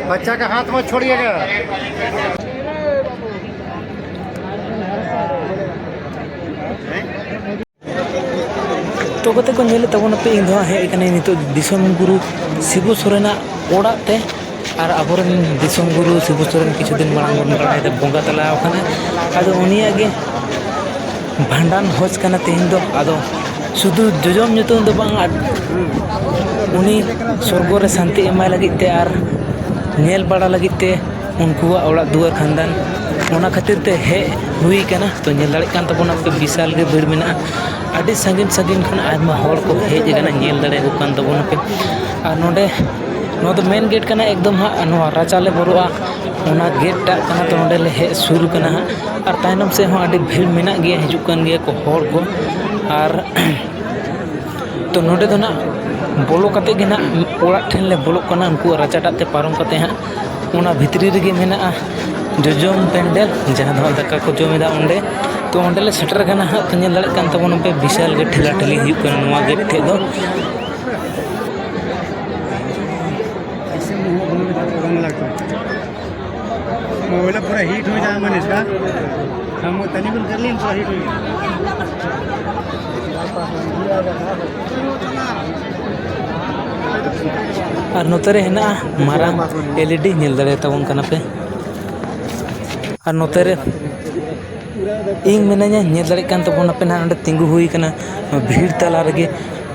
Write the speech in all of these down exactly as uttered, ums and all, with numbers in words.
बच्चा का हाथ मत छोड़िएगा। ᱛᱚ ᱜᱟᱛᱮ ᱠᱚ, ᱧᱮᱞᱮᱫ ᱛᱟᱵᱚᱱᱟᱯᱮ, ᱤᱧ ᱫᱚ ᱦᱟᱸᱜ ᱦᱮᱡ ᱟᱠᱟᱱᱟᱹᱧ ᱱᱤᱛᱚᱜ ᱫᱤᱥᱚᱢ ᱜᱩᱨᱩ ᱥᱤᱵᱩ ᱥᱚᱨᱮᱱᱟᱜ ᱚᱲᱟᱜ ᱛᱮ᱾ ᱟᱨ ᱟᱵᱚᱨᱮᱱ ᱫᱤᱥᱚᱢ ᱜᱩᱨᱩ ᱥᱤᱵᱩ ᱥᱚᱨᱮᱱ ᱠᱤᱪᱷᱩ ᱫᱤᱱ ᱢᱟᱲᱟᱝ ᱵᱚᱱ ᱵᱟᱲᱟᱭ ᱫᱟ ᱵᱚᱸᱜᱟ ᱛᱟᱞᱟ ᱟᱠᱟᱱᱟ᱾ ᱟᱫᱚ ᱩᱱᱤᱭᱟᱜ ᱜᱮ ᱵᱷᱟᱸᱰᱟᱱ ᱵᱷᱚᱡᱽ ᱠᱟᱱᱟ ᱛᱮᱦᱮᱧ ᱫᱚ᱾ ᱟᱫᱚ ᱥᱩᱫᱷᱩ ᱡᱚᱡᱚᱢ ᱧᱩᱛᱩᱢ ᱫᱚ ᱵᱟᱝ, ᱟᱨ ᱩᱱᱤ ᱥᱚᱨᱜᱚ ᱨᱮ ᱥᱟᱱᱛᱤ ᱮᱢᱟᱭ ᱞᱟᱹᱜᱤᱫ ᱛᱮ ᱟᱨ ᱧᱮᱞ ᱵᱟᱲᱟ ᱞᱟᱹᱜᱤᱫ ᱛᱮ ᱩᱱᱠᱩᱣᱟᱜ ᱚᱲᱟᱜ ᱫᱩᱣᱟᱹᱨ ᱠᱷᱟᱱᱫᱟᱱ, ᱚᱱᱟ ᱠᱷᱟᱹᱛᱤᱨ ᱛᱮ ᱦᱮᱡ ᱦᱩᱭ ᱠᱟᱱᱟ᱾ ᱛᱚ, ᱧᱮᱞ ᱫᱟᱲᱮᱭᱟᱜ ᱠᱟᱱ ᱛᱟᱵᱚᱱᱟ ᱯᱮ, ᱵᱤᱥᱟᱞ ᱜᱮ ᱵᱷᱤᱲ ᱢᱮᱱᱟᱜᱼᱟ᱾ ᱟᱹᱰᱤ ᱥᱟᱺᱜᱤᱧ ᱥᱟᱺᱜᱤᱧ ᱠᱷᱚᱱ ᱟᱭᱢᱟ ᱦᱚᱲ ᱠᱚ ᱦᱮᱡ ᱟᱠᱟᱱᱟ, ᱧᱮᱞ ᱫᱟᱲᱮᱭᱟᱠᱚ ᱠᱟᱱ ᱛᱟᱵᱚᱱᱟ ᱯᱮ᱾ ᱟᱨ ᱱᱚᱰᱮ, ᱱᱚᱣᱟ ᱫᱚ ᱢᱮᱱ ᱜᱮᱴ ᱠᱟᱱᱟ ᱮᱠᱫᱚᱢ ᱦᱟᱸᱜ, ᱱᱚᱣᱟ ᱨᱟᱪᱟ ᱞᱮ ᱵᱚᱞᱚᱜᱼᱟ, ᱚᱱᱟ ᱜᱮᱴ ᱴᱟᱜ ᱠᱟᱱᱟ᱾ ᱛᱚ, ᱱᱚᱰᱮ ᱞᱮ ᱦᱮᱡ ᱥᱩᱨ ᱠᱟᱱᱟ ᱦᱟᱸᱜ᱾ ᱟᱨ ᱛᱟᱭᱱᱚᱢ ᱥᱮᱫ ᱦᱚᱸ ᱟᱹᱰᱤ ᱵᱷᱤᱲ ᱢᱮᱱᱟᱜ ᱜᱮᱭᱟ, ᱦᱤᱡᱩᱜ ᱠᱟᱱ ᱜᱮᱭᱟ ᱠᱚ ᱦᱚᱲ ᱠᱚ᱾ ᱟᱨ ᱛᱚ, ᱱᱚᱰᱮ ᱫᱚ ᱱᱟᱜ ᱵᱚᱞᱚ ᱠᱟᱛᱮ ᱜᱮ ᱱᱟᱜ ᱚᱲᱟᱜ ᱴᱷᱮᱱ ᱞᱮ ᱵᱚᱞᱚᱜ ᱠᱟᱱᱟ, ᱩᱱᱠᱩᱣᱟᱜ ᱨᱟᱪᱟᱴᱟᱜ ᱛᱮ ᱯᱟᱨᱚᱢ ᱠᱟᱛᱮ ᱦᱟᱸᱜ ᱚᱱᱟ ᱵᱷᱤᱛᱨᱤ ᱨᱮᱜᱮ ᱢᱮᱱᱟᱜᱼᱟ ᱡᱚᱡᱚᱢ ᱯᱮᱱᱰᱮᱞ, ᱡᱟᱦᱟᱸ ᱫᱚ ᱦᱟᱸᱜ ᱫᱟᱠᱟ ᱠᱚ ᱡᱚᱢ ᱮᱫᱟ ᱚᱸᱰᱮ᱾ ᱛᱚ, ᱚᱸᱰᱮ ᱞᱮ ᱥᱮᱴᱮᱨ ᱠᱟᱱᱟ ᱦᱟᱸᱜ᱾ ᱛᱚ, ᱧᱮᱞ ᱫᱟᱲᱮᱭᱟᱜ ᱠᱟᱱ ᱛᱟᱵᱚᱱᱟ ᱯᱮ, ᱵᱤᱥᱟᱞ ᱜᱮ ᱴᱷᱮᱞᱟ ᱴᱷᱮᱞᱤ ᱦᱩᱭᱩᱜ ᱠᱟᱱᱟ ᱱᱚᱣᱟ ᱜᱮᱴ ᱴᱷᱮᱡ ᱫᱚ᱾ ऐसे मुंह घूम के बात करने लगता है। वो बोला, "पूरा हीट हो जाए मन इसका।" हम वो तनी कुन कर लिए, पूरा हीट हो गया। ᱟᱨ ᱱᱚᱛᱮ ᱨᱮ ᱦᱮᱱᱟᱜᱼᱟ ᱢᱟᱨᱟᱝ ᱮᱞ ᱤ ᱰᱤ, ᱧᱮᱞ ᱫᱟᱲᱮᱭᱟᱛᱟᱵᱚᱱ ᱠᱟᱱᱟ ᱯᱮ᱾ ᱟᱨ ᱱᱚᱛᱮ ᱨᱮ ᱤᱧ ᱢᱤᱱᱟᱹᱧᱟ, ᱧᱮᱞ ᱫᱟᱲᱮᱭᱟᱜ ᱠᱟᱱ ᱛᱟᱵᱚᱱᱟᱯᱮ ᱱᱟᱦᱟᱜ, ᱱᱚᱸᱰᱮ ᱛᱤᱸᱜᱩ ᱦᱩᱭ ᱠᱟᱱᱟ ᱱᱚᱣᱟ ᱵᱷᱤᱲ ᱛᱟᱞᱟ ᱨᱮᱜᱮ᱾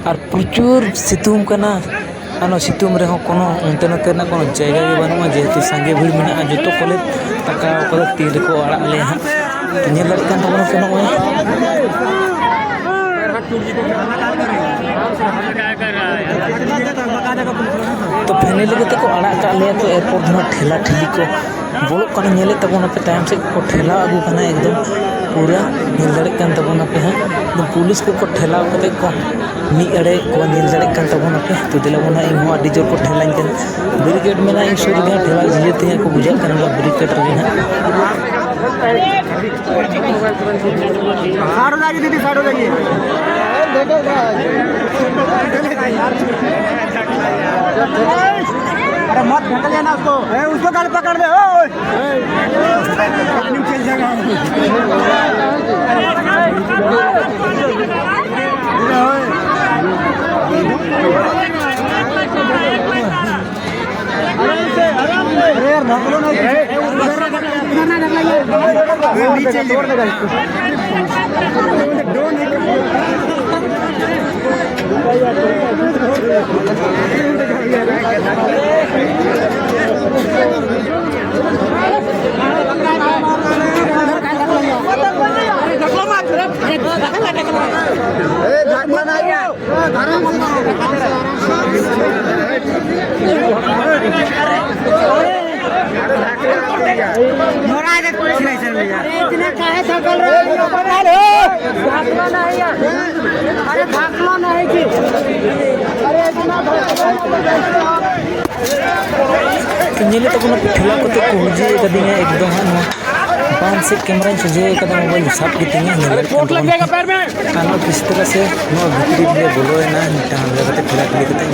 ᱟᱨ ᱯᱨᱚᱪᱩᱨ ᱥᱤᱛᱩᱝ ᱠᱟᱱᱟ, ᱟᱨ ᱱᱚᱣᱟ ᱥᱤᱛᱩᱝ ᱨᱮᱦᱚᱸ ᱠᱳᱱᱳ ᱚᱱᱛᱮ ᱱᱚᱛᱮ ᱨᱮᱱᱟᱜ ᱠᱳᱱᱳ ᱡᱟᱭᱜᱟ ᱜᱮ ᱵᱟᱹᱱᱩᱜᱼᱟ, ᱡᱮᱦᱮᱛᱩ ᱥᱟᱸᱜᱮ ᱵᱷᱤᱲ ᱢᱮᱱᱟᱜᱼᱟ᱾ ᱡᱚᱛᱚ ᱠᱚᱞᱮ ᱛᱟᱠᱟᱣ ᱠᱟᱫᱟ ᱛᱤ ᱨᱮᱠᱚ ᱟᱲᱟᱜ ᱞᱮᱭᱟ ᱦᱟᱸᱜ᱾ ᱛᱚ, ᱧᱮᱞ ᱫᱟᱲᱮᱭᱟᱜ ᱠᱟᱱ ᱛᱟᱵᱚᱱᱟ ᱯᱮ ᱱᱚᱜᱼᱚᱭ᱾ ᱛᱚ, ᱯᱷᱮᱢᱮᱞᱤ ᱠᱟᱛᱮ ᱠᱚ ᱟᱲᱟᱜ ᱠᱟᱜ ᱞᱮᱭᱟ᱾ ᱛᱚ, ᱮᱨᱯᱚᱨ ᱫᱚ ᱦᱟᱸᱜ ᱴᱷᱮᱞᱟ ᱴᱷᱮᱞᱤ ᱠᱚ ᱵᱚᱞᱚᱜ ᱠᱟᱱᱟ, ᱧᱮᱞᱮᱫ ᱛᱟᱵᱚᱱᱟᱯᱮ ᱛᱟᱭᱚᱢ ᱥᱮᱫ ᱠᱚ ᱴᱷᱮᱞᱟᱣ ᱟᱹᱜᱩ ᱠᱟᱱᱟ ᱮᱠᱫᱚᱢ ᱯᱩᱨᱟᱹ, ᱧᱮᱞ ᱫᱟᱲᱮᱭᱟᱜ ᱠᱟᱱ ᱛᱟᱵᱚᱱᱟᱯᱮ ᱦᱟᱸᱜ᱾ ᱮᱠᱫᱚᱢ ᱯᱩᱞᱤᱥ ᱠᱚᱠᱚ ᱴᱷᱮᱞᱟᱣ ᱠᱟᱛᱮ ᱠᱚ ᱢᱤᱫ ᱟᱲᱮ ᱠᱚ, ᱧᱮᱞ ᱫᱟᱲᱮᱭᱟᱜ ᱠᱟᱱ ᱛᱟᱵᱚᱱᱟᱯᱮ᱾ ᱛᱚ, ᱫᱮᱞᱟ ᱵᱚᱱ ᱦᱟᱸᱜ, ᱤᱧ ᱦᱚᱸ ᱟᱹᱰᱤ ᱡᱳᱨ ᱠᱚ ᱴᱷᱮᱞᱟᱧ ᱠᱟᱱᱟ᱾ ᱵᱮᱨᱤᱠᱮᱰ ᱢᱮᱱᱟᱜᱼᱟ ᱤᱧ ᱥᱩᱨ ᱨᱮᱜᱮ ᱦᱟᱸᱜ, ᱴᱷᱮᱞᱟ ᱡᱷᱤᱞᱟᱹ ᱛᱮ ᱦᱟᱸᱜ ᱠᱚ ᱵᱩᱡᱷᱟᱹᱜ ᱠᱟᱱᱟ ᱵᱮᱨᱤᱠᱮᱰ ᱨᱮᱜᱮ ᱦᱟᱸᱜ᱾ साइड हो जाइए दीदी, साइड हो जाइए। मत ढक लेना उसको। ए, उसको गल पकड़ ले, ओए। पानी चल जाएगा। आराम से, आराम से। अरे यार, ढक लो ना। नीचे तोड़ देगा इसको। अरे भागलो नहीं है। अरे भागलो नहीं जी। अरे इतना भागलो। ᱧᱮᱞᱮᱫ ᱛᱟᱵᱚᱱᱟ ᱴᱷᱮᱞᱟ ᱠᱚᱛᱮ ᱠᱚ ᱦᱩᱡᱤ ᱟᱠᱟᱫᱤᱧᱟ ᱮᱠᱫᱚᱢ ᱦᱟᱸᱜ ᱱᱚᱣᱟ ᱵᱟᱝ ᱥᱮᱫ ᱠᱮᱢᱮᱨᱟᱧ ᱥᱚᱡᱷᱮ ᱟᱠᱟᱫᱟ, ᱢᱳᱵᱟᱭᱤᱞ ᱥᱟᱵ ᱠᱮᱫᱤᱧᱟ, ᱧᱮᱞ ᱫᱟᱲᱮᱭᱟᱜ ᱠᱟᱱ ᱛᱟᱵᱚᱱᱟ᱾ ᱟᱨ ᱱᱚᱣᱟ ᱠᱤᱥ ᱛᱟᱨᱟ ᱥᱮ ᱱᱚᱣᱟ ᱵᱷᱤᱛᱨᱤ ᱨᱮᱞᱮ ᱵᱚᱞᱚᱭᱮᱱᱟ ᱢᱤᱫᱴᱟᱝ ᱟᱞᱜᱟ ᱠᱟᱛᱮ ᱴᱷᱮᱞᱟ ᱠᱷᱟᱹᱞᱤ ᱠᱟᱛᱮ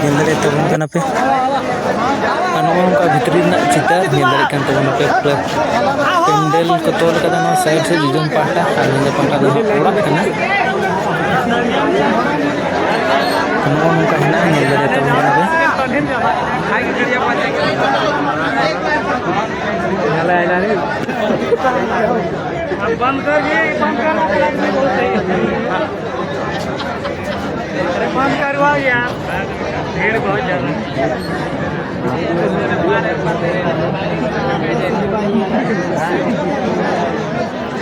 ᱧᱮᱞ ᱫᱟᱲᱮᱭᱟᱜ ᱛᱟᱵᱚᱱ ᱠᱟᱱᱟ ᱯᱮ᱾ ᱟᱨ ᱱᱚᱜᱼᱚ ᱱᱚᱝᱠᱟ ᱵᱷᱤᱛᱨᱤ ᱨᱮᱱᱟᱜ ᱪᱤᱛᱟᱹᱨ ᱧᱮᱞ ᱫᱟᱲᱮᱭᱟᱜ ᱠᱟᱱ ᱛᱟᱵᱚᱱᱟ ᱯᱮ, ᱯᱩᱨᱟᱹ ᱯᱮᱱᱰᱮᱞ ᱠᱚ ᱛᱚᱞ ᱠᱟᱫᱟ ᱱᱚᱣᱟ ᱥᱟᱭᱤᱰ ᱥᱮᱫ ᱡᱚᱡᱚᱢ ᱯᱟᱦᱴᱟ, ᱟᱨ ᱱᱚᱰᱮ ᱯᱟᱦᱴᱟ ᱫᱚ ᱦᱟᱸᱜ ᱚᱲᱟᱜ ᱠᱟᱱᱟ᱾ ᱱᱚᱜᱼᱚ ᱱᱚᱝᱠᱟ ᱦᱮᱱᱟᱜᱼᱟ, ᱧᱮᱞ ᱫᱟᱲᱮᱭᱟᱜ ᱛᱟᱵᱚᱱ ᱠᱟᱱᱟ ᱯᱮ᱾ अब बंद कर, ये बंद कर। अरे बंद करवाओ यार, भीड़ बहुत ज्यादा।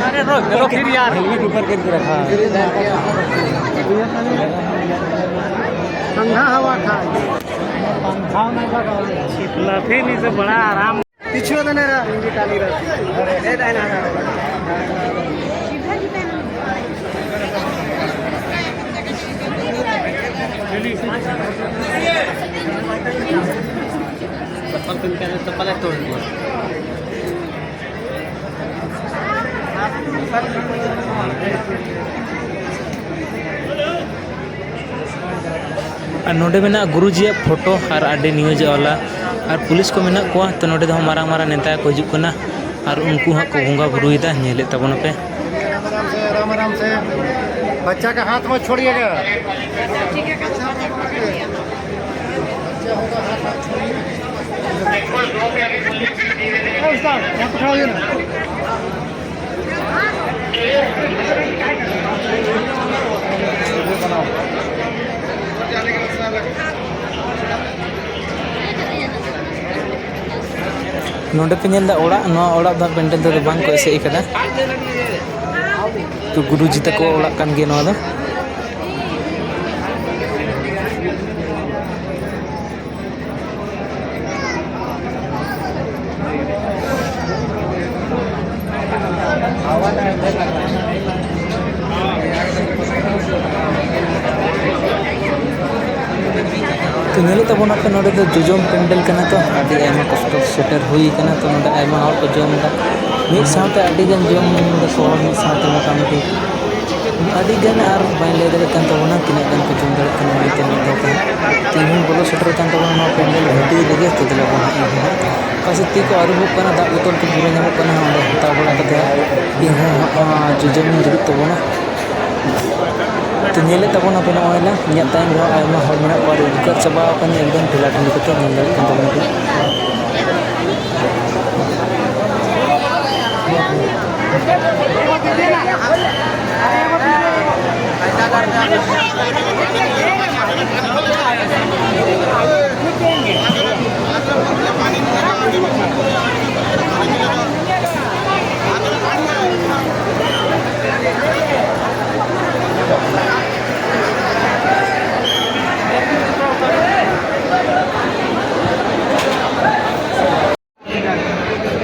अरे रोक दो फिर यार। हेलमेट ऊपर करके रखा है। ठंडा हवा खा। पंखा ना लगा। लाफी नहीं से बड़ा आराम। पिछुआ देने रहा। चप्पल पहन के आया, चप्पल है तोड़ दिया। ᱟᱨ ᱱᱚᱰᱮ ᱢᱮᱱᱟᱜᱼᱟ ᱜᱩᱨᱩᱡᱤᱭᱟᱜ ᱯᱷᱳᱴᱳ ᱟᱨ ᱟᱹᱰᱤ ᱱᱤᱭᱩᱡᱽ ᱵᱟᱞᱟ ᱟᱨ ᱯᱩᱞᱤᱥ ᱠᱚ ᱢᱮᱱᱟᱜ ᱠᱚᱣᱟ, ᱛᱚ ᱱᱚᱰᱮ ᱫᱚ ᱢᱟᱨᱟᱝ ᱢᱟᱨᱟᱝ ᱱᱮᱛᱟ ᱠᱚ ᱦᱤᱡᱩᱜ ᱠᱟᱱᱟ ᱟᱨ ᱩᱱᱠᱩ ᱦᱟᱸᱜ ᱠᱚ ᱵᱚᱸᱜᱟ ᱵᱩᱨᱩᱭᱮᱫᱟ, ᱧᱮᱞᱮᱫ ᱛᱟᱵᱚᱱᱟᱯᱮ᱾ राम राम से, राम राम से। बच्चा का हाथ मत छोड़िएगा। ᱱᱚᱰᱮ ᱯᱮ ᱧᱮᱞ ᱮᱫᱟ ᱚᱲᱟᱜ, ᱱᱚᱣᱟ ᱚᱲᱟᱜ ᱫᱚ ᱯᱮᱱᱰᱮᱞ ᱛᱮᱫᱚ ᱵᱟᱝ ᱠᱚ ᱮᱥᱮᱫ ᱟᱠᱟᱫᱟ᱾ ᱛᱚ ᱜᱩᱨᱩᱡᱤ ᱛᱟᱠᱚᱣᱟᱜ ᱚᱲᱟᱜ ᱠᱟᱱ ᱜᱮᱭᱟ ᱱᱚᱣᱟ ᱫᱚ᱾ ᱛᱚ ᱧᱮᱞᱮᱫ ᱛᱟᱵᱚᱱᱟᱯᱮ, ᱱᱚᱰᱮ ᱫᱚ ᱡᱚᱡᱚᱢ ᱯᱮᱱᱰᱮᱞ ᱠᱟᱱᱟ᱾ ᱛᱚ ᱟᱹᱰᱤ ᱟᱭᱢᱟ ᱠᱚᱥᱴᱚ ᱥᱮᱴᱮᱨ ᱦᱩᱭ ᱠᱟᱱᱟ᱾ ᱛᱚ ᱱᱚᱰᱮ ᱟᱭᱢᱟ ᱦᱚᱲ ᱠᱚ ᱡᱚᱢ ᱮᱫᱟ, ᱢᱤᱫ ᱥᱟᱶᱛᱮ ᱟᱹᱰᱤ ᱜᱟᱱ ᱡᱚᱢ ᱫᱟᱠᱚ ᱦᱚᱲ ᱢᱤᱫ ᱥᱟᱶᱛᱮ ᱢᱚᱴᱟᱢᱩᱴᱤ ᱟᱹᱰᱤ ᱜᱟᱱ, ᱟᱨ ᱵᱟᱹᱧ ᱞᱟᱹᱭ ᱫᱟᱲᱮᱭᱟᱜ ᱠᱟᱱ ᱛᱟᱵᱚᱱᱟ ᱛᱤᱱᱟᱹᱜ ᱜᱟᱱ ᱠᱚ ᱡᱚᱢ ᱫᱟᱲᱮᱭᱟᱜ ᱠᱟᱱᱟ ᱢᱮᱱᱛᱮ ᱢᱤᱫ ᱫᱷᱟᱣ ᱛᱮ᱾ ᱛᱚ ᱤᱧ ᱦᱚᱸᱧ ᱵᱚᱞᱚ ᱥᱮᱴᱮᱨ ᱟᱠᱟᱱ ᱛᱟᱵᱚᱱᱟ ᱱᱚᱣᱟ ᱯᱮᱱᱰᱮᱞ ᱵᱷᱤᱛᱤᱨ ᱨᱮᱜᱮ᱾ ᱛᱚ ᱫᱮᱞᱟ ᱵᱚᱱ ᱦᱟᱸᱜ ᱤᱧ ᱦᱚᱸ ᱦᱟᱸᱜ ᱚᱠᱟ ᱥᱮᱫ ᱛᱤ ᱠᱚ ᱟᱹᱨᱩᱵᱚᱜ ᱠᱟᱱᱟ, ᱫᱟᱜ ᱵᱳᱛᱚᱞ ᱠᱚ ᱯᱩᱨᱟᱹ ᱧᱟᱢᱚᱜ ᱠᱟᱱᱟ, ᱚᱸᱰᱮ ᱦᱟᱛᱟᱣ ᱵᱟᱲᱟ ᱠᱟᱛᱮ ᱤᱧ ᱦᱚᱸ ᱦᱟᱸᱜ ᱡᱚᱡᱚᱢ ᱤᱧ ᱫᱩᱲᱩᱵ ᱛᱟᱵᱚᱱᱟ᱾ ᱛᱚ ᱧᱮᱞᱮᱫ ᱛᱟᱵᱚᱱᱟᱯᱮ ᱱᱚᱜᱼᱚᱭ ᱱᱟ ᱤᱧᱟᱹᱜ ᱛᱟᱭᱚᱢ ᱨᱮᱦᱚᱸ ᱟᱭᱢᱟ ᱦᱚᱲ ᱢᱮᱱᱟᱜ ᱠᱚᱣᱟ, ᱟᱹᱰᱤ ᱩᱫᱽᱜᱟᱹᱨ ᱪᱟᱵᱟ ᱟᱠᱟᱱᱟ, ᱮᱠᱫᱚᱢ ᱴᱷᱮᱞᱟ ᱴᱷᱮᱞᱤ ᱠᱟᱛᱮ ᱧᱮᱞ ᱫᱟᱲᱮᱭᱟᱜ ᱠᱟᱱ ᱛᱟᱵᱚᱱᱟ ᱯᱮ᱾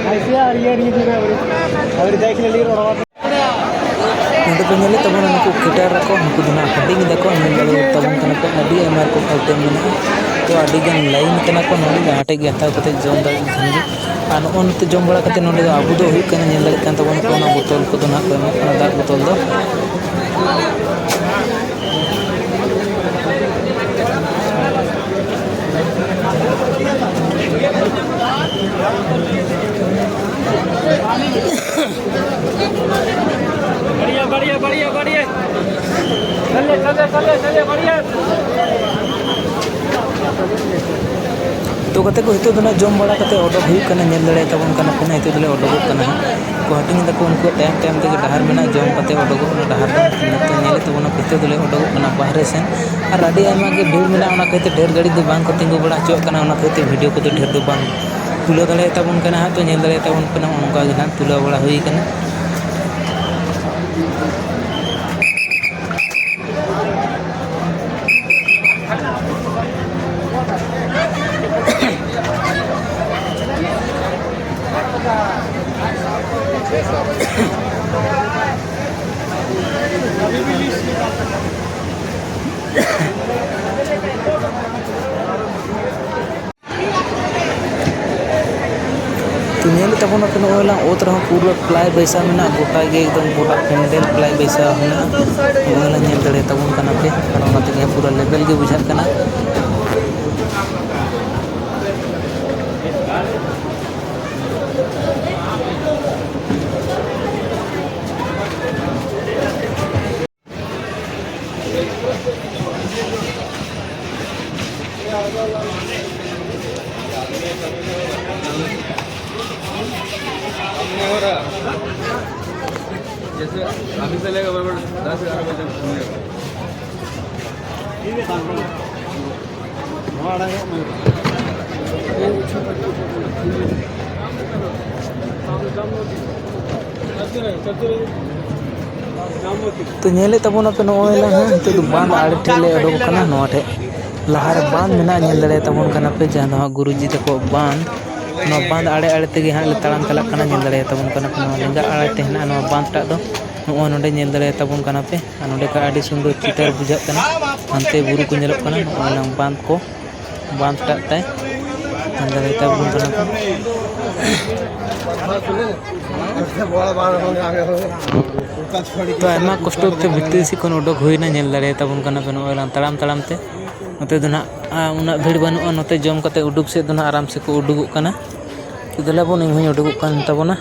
ऐसे यार, ये नहीं देना, अभी देख ले, लीरो। ᱱᱚᱰᱮ ᱯᱮ ᱧᱮᱞᱮᱫ ᱛᱟᱵᱚᱱᱟ, ᱱᱩᱠᱩ ᱠᱮᱴᱟᱨ ᱟᱠᱚ, ᱱᱩᱠᱩ ᱫᱚ ᱱᱟᱜ ᱦᱟᱹᱴᱤᱧ ᱫᱟᱠᱚ, ᱧᱮᱞ ᱫᱟᱲᱮᱭᱟᱜ ᱛᱟᱵᱚᱱ ᱠᱟᱱᱟ ᱯᱮ, ᱟᱹᱰᱤ ᱟᱭᱢᱟ ᱨᱚᱠᱚᱢ ᱟᱭᱴᱮᱢ ᱢᱮᱱᱟᱜᱼᱟ᱾ ᱛᱚ ᱟᱹᱰᱤ ᱜᱟᱱ ᱞᱟᱭᱤᱱ ᱠᱟᱱᱟ ᱠᱚ, ᱱᱚᱰᱮ ᱡᱟᱦᱟᱸ ᱴᱷᱮᱡ ᱜᱮ ᱦᱟᱛᱟᱣ ᱠᱟᱛᱮ ᱡᱚᱢ ᱫᱟᱲᱮᱭᱟᱜ ᱠᱷᱟᱱ ᱜᱮ᱾ ᱟᱨ ᱱᱚᱜᱼᱚ ᱱᱚᱛᱮ ᱡᱚᱢ ᱵᱟᱲᱟ ᱠᱟᱛᱮ ᱱᱚᱰᱮ ᱫᱚ ᱟᱵᱚ ᱫᱚ ᱦᱩᱭᱩᱜ ᱠᱟᱱᱟ, ᱧᱮᱞ ᱫᱟᱲᱮᱭᱟᱜ ᱠᱟᱱ ᱛᱟᱵᱚᱱᱟ ᱠᱚ, ᱚᱱᱟ ᱵᱳᱛᱚᱞ ᱠᱚᱫᱚ ᱱᱟᱜ ᱠᱚ ᱮᱢᱚᱜ ᱠᱟᱱᱟ, ᱫᱟᱜ ᱵᱳᱛᱚᱞ ᱫᱚ᱾ बढ़िया, बढ़िया, बढ़िया, बढ़िया। चलिए, चलिए, चलिए, चलिए, बढ़िया। ᱛᱚ ᱜᱟᱛᱮ ᱠᱚ, ᱱᱤᱛᱚᱜ ᱫᱚ ᱱᱟᱜ ᱡᱚᱢ ᱵᱟᱲᱟ ᱠᱟᱛᱮ ᱚᱰᱚᱠ ᱦᱩᱭᱩᱜ ᱠᱟᱱᱟ᱾ ᱧᱮᱞ ᱫᱟᱲᱮᱭᱟᱜ ᱛᱟᱵᱚᱱ ᱠᱟᱱᱟ ᱯᱮ ᱱᱟᱜ, ᱱᱤᱛᱚᱜ ᱫᱚᱞᱮ ᱚᱰᱚᱠᱚᱜ ᱠᱟᱱᱟ ᱦᱟᱸᱜ᱾ ᱠᱚ ᱦᱟᱹᱴᱤᱧ ᱫᱟᱠᱚ, ᱩᱱᱠᱩᱣᱟᱜ ᱛᱟᱭᱚᱢ ᱛᱟᱭᱚᱢ ᱛᱮᱜᱮ ᱰᱟᱦᱟᱨ ᱢᱮᱱᱟᱜᱼᱟ᱾ ᱡᱚᱢ ᱠᱟᱛᱮ ᱚᱰᱚᱠᱚᱜ ᱠᱟᱱᱟ ᱰᱟᱦᱟᱨ ᱫᱚ᱾ ᱱᱤᱛᱚᱜ ᱧᱮᱞᱮᱫ ᱛᱟᱵᱚᱱᱟ ᱯᱮ, ᱱᱤᱛᱚᱜ ᱫᱚᱞᱮ ᱚᱰᱚᱠᱚᱜ ᱠᱟᱱᱟ ᱵᱟᱦᱨᱮ ᱥᱮᱱ᱾ ᱟᱨ ᱟᱹᱰᱤ ᱟᱭᱢᱟ ᱜᱮ ᱵᱷᱤᱲ ᱢᱮᱱᱟᱜᱼᱟ, ᱚᱱᱟ ᱠᱷᱟᱹᱛᱤᱨ ᱛᱮ ᱰᱷᱮᱨ ᱜᱟᱹᱰᱤ ᱫᱚ ᱵᱟᱝ ᱠᱚ ᱛᱤᱸᱜᱩ ᱵᱟᱲᱟ ᱦᱚᱪᱚᱣᱟᱜ ᱠᱟᱱᱟ, ᱚᱱᱟ ᱠᱷᱟᱹᱛᱤᱨ ᱛᱮ ᱵᱷᱤᱰᱤᱭᱳ ᱠᱚᱫᱚ ᱰᱷᱮᱨ ᱫᱚ ᱵᱟᱝ ᱛᱩᱞᱟᱹᱣ ᱫᱟᱲᱮᱭᱟᱜ ᱛᱟᱵᱚᱱ ᱠᱟᱱᱟ ᱦᱟᱸᱜ᱾ ᱛᱚ ᱧᱮᱞ ᱫᱟᱲᱮᱭᱟᱜ ᱛᱟᱵᱚᱱ ᱠᱟᱱᱟ, ᱚᱱᱠᱟ ᱜᱮ ᱦᱟᱸᱜ ᱛᱩᱞᱟᱹᱣ ᱵᱟᱲᱟ ᱦᱩᱭ ᱠᱟᱱᱟ᱾ ᱛᱚ ᱧᱮᱞᱮᱫ ᱛᱟᱵᱚᱱᱟᱯᱮ, ᱱᱚᱜᱼᱚᱭ ᱞᱟᱝ ᱚᱛ ᱨᱮᱦᱚᱸ ᱯᱩᱨᱟᱹ ᱯᱞᱟᱭ ᱵᱟᱹᱭᱥᱟᱹᱣ ᱢᱮᱱᱟᱜᱼᱟ, ᱜᱚᱴᱟ ᱜᱮ ᱮᱠᱫᱚᱢ ᱜᱚᱴᱟ ᱯᱮᱱᱰᱮᱞ ᱯᱞᱟᱭ ᱵᱟᱹᱭᱥᱟᱹᱣ ᱢᱮᱱᱟᱜᱼᱟ᱾ ᱱᱚᱜᱼᱚᱭ ᱞᱟᱝ ᱧᱮᱞ ᱫᱟᱲᱮᱭᱟᱜ ᱛᱟᱵᱚᱱ ᱠᱟᱱᱟ ᱯᱮ, ᱟᱨ ᱚᱱᱟ ᱛᱮᱜᱮ ᱯᱩᱨᱟᱹ ᱞᱮᱵᱮᱞ ᱜᱮ ᱵᱩᱡᱷᱟᱹᱜ ᱠᱟᱱᱟ᱾ जैसे अभी से लेकर बराबर दस ग्यारह बजे घूमने का। ᱛᱚ ᱧᱮᱞᱮᱫ ᱛᱟᱵᱚᱱᱟᱯᱮ, ᱱᱚᱜᱼᱚᱭ ᱱᱟᱦᱟᱜ ᱱᱤᱛᱚᱜ ᱫᱚ ᱵᱟᱸᱫᱷ ᱟᱲᱮ ᱴᱷᱮᱡ ᱞᱮ ᱩᱰᱩᱠ ᱟᱠᱟᱱᱟ᱾ ᱱᱚᱣᱟ ᱴᱷᱮᱡ ᱞᱟᱦᱟᱨᱮ ᱵᱟᱸᱫᱷ ᱢᱮᱱᱟᱜᱼᱟ, ᱧᱮᱞ ᱫᱟᱲᱮᱭᱟᱜ ᱛᱟᱵᱚᱱ ᱠᱟᱱᱟ ᱯᱮ, ᱡᱟᱦᱟᱸ ᱫᱚ ᱦᱟᱸᱜ ᱜᱩᱨᱩᱡᱤ ᱛᱟᱠᱚᱣᱟᱜ ᱵᱟᱸᱫᱷ᱾ ᱱᱚᱣᱟ ᱵᱟᱸᱫᱷ ᱟᱲᱮ ᱟᱲᱮ ᱛᱮᱜᱮ ᱦᱟᱸᱜ ᱞᱮ ᱛᱟᱲᱟᱢ ᱪᱟᱞᱟᱜ ᱠᱟᱱᱟ᱾ ᱧᱮᱞ ᱫᱟᱲᱮᱭᱟᱜ ᱛᱟᱵᱚᱱ ᱠᱟᱱᱟ ᱯᱮ, ᱱᱚᱣᱟ ᱞᱮᱸᱜᱟ ᱟᱲᱮ ᱛᱮ ᱦᱮᱱᱟᱜᱼᱟ ᱱᱚᱣᱟ ᱵᱟᱸᱫᱷ ᱴᱟᱜ ᱫᱚ᱾ ᱱᱚᱜᱼᱚᱭ ᱱᱚᱰᱮ ᱧᱮᱞ ᱫᱟᱲᱮᱭᱟᱜ ᱛᱟᱵᱚᱱ ᱠᱟᱱᱟ ᱯᱮ, ᱟᱨ ᱱᱚᱰᱮ ᱠᱷᱚᱱ ᱟᱹᱰᱤ ᱥᱩᱱᱫᱚᱨ ᱪᱤᱛᱟᱹᱨ ᱵᱩᱡᱷᱟᱹᱜ ᱠᱟᱱᱟ᱾ ᱦᱟᱱᱛᱮ ᱵᱩᱨᱩ ᱠᱚ ᱧᱮᱞᱚᱜ ᱠᱟᱱᱟ, ᱱᱚᱜᱼᱚᱭ ᱱᱟᱝ ᱵᱟᱸᱫᱷ ᱠᱚ᱾ ᱵᱟᱸᱫᱷ ᱴᱟᱜ ᱛᱟᱭ᱾ ᱧᱮᱞ ᱫᱟᱲᱮᱭᱟᱜ ᱛᱟᱵᱚᱱ ᱠᱟᱱᱟ ᱯᱮ᱾ ᱛᱚ ᱟᱭᱢᱟ ᱠᱚᱥᱴᱚ ᱛᱮ ᱵᱷᱤᱛᱨᱤ ᱥᱮᱫ ᱠᱷᱚᱱ ᱩᱰᱩᱠ ᱦᱩᱭᱱᱟ᱾ ᱧᱮᱞ ᱫᱟᱲᱮᱭᱟᱜ ᱛᱟᱵᱚᱱ ᱠᱟᱱᱟ ᱯᱮ, ᱱᱚᱜᱼᱚᱭ ᱞᱟᱝ ᱛᱟᱲᱟᱢ ᱛᱟᱲᱟᱢ ᱛᱮ᱾ ᱱᱚᱛᱮ ᱫᱚ ᱱᱟᱦᱟᱜ, ᱟ, ᱩᱱᱟᱹᱜ ᱵᱷᱤᱲ ᱵᱟᱹᱱᱩᱜᱼᱟ᱾ ᱱᱚᱛᱮ ᱡᱚᱢ ᱠᱟᱛᱮ ᱩᱰᱩᱠ ᱥᱮᱫ ᱫᱚ ᱱᱟᱦᱟᱜ ᱟᱨᱟᱢ ᱥᱮ ᱠᱚ ᱩᱰᱩᱠᱚᱜ ᱠᱟᱱᱟ᱾ ᱫᱮᱞᱟ ᱵᱚᱱ, ᱤᱧ ᱦᱚᱧ ᱩᱰᱩᱠᱚᱜ ᱠᱟᱱ ᱛᱟᱵᱚᱱᱟ᱾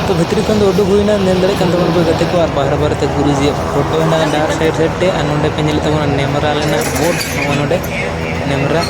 ᱛᱚ, ᱵᱷᱤᱛᱨᱤ ᱠᱷᱚᱱ ᱫᱚ ᱩᱰᱩᱠ ᱦᱩᱭᱱᱟ, ᱧᱮᱞ ᱫᱟᱲᱮᱭᱟᱜ ᱠᱟᱱ ᱛᱟᱵᱚᱱ ᱯᱮ ᱜᱟᱛᱮ ᱠᱚ, ᱟᱨ ᱵᱟᱦᱨᱮ ᱵᱟᱦᱨᱮ ᱛᱮ ᱜᱩᱨᱩᱡᱤᱭᱟᱜ ᱯᱷᱳᱴᱳ ᱦᱮᱱᱟᱜᱼᱟ ᱰᱟᱦᱟᱨ ᱥᱟᱭᱤᱰ ᱥᱟᱭᱤᱰ ᱛᱮ, ᱟᱨ ᱱᱚᱰᱮ ᱯᱮ ᱧᱮᱞᱮᱫ ᱛᱟᱵᱚᱱᱟ ᱱᱮᱢᱨᱟ ᱨᱮᱱᱟᱜ ᱵᱳᱨᱰ, ᱱᱚᱜᱼᱚ ᱱᱚᱰᱮ ᱱᱮᱢᱨᱟ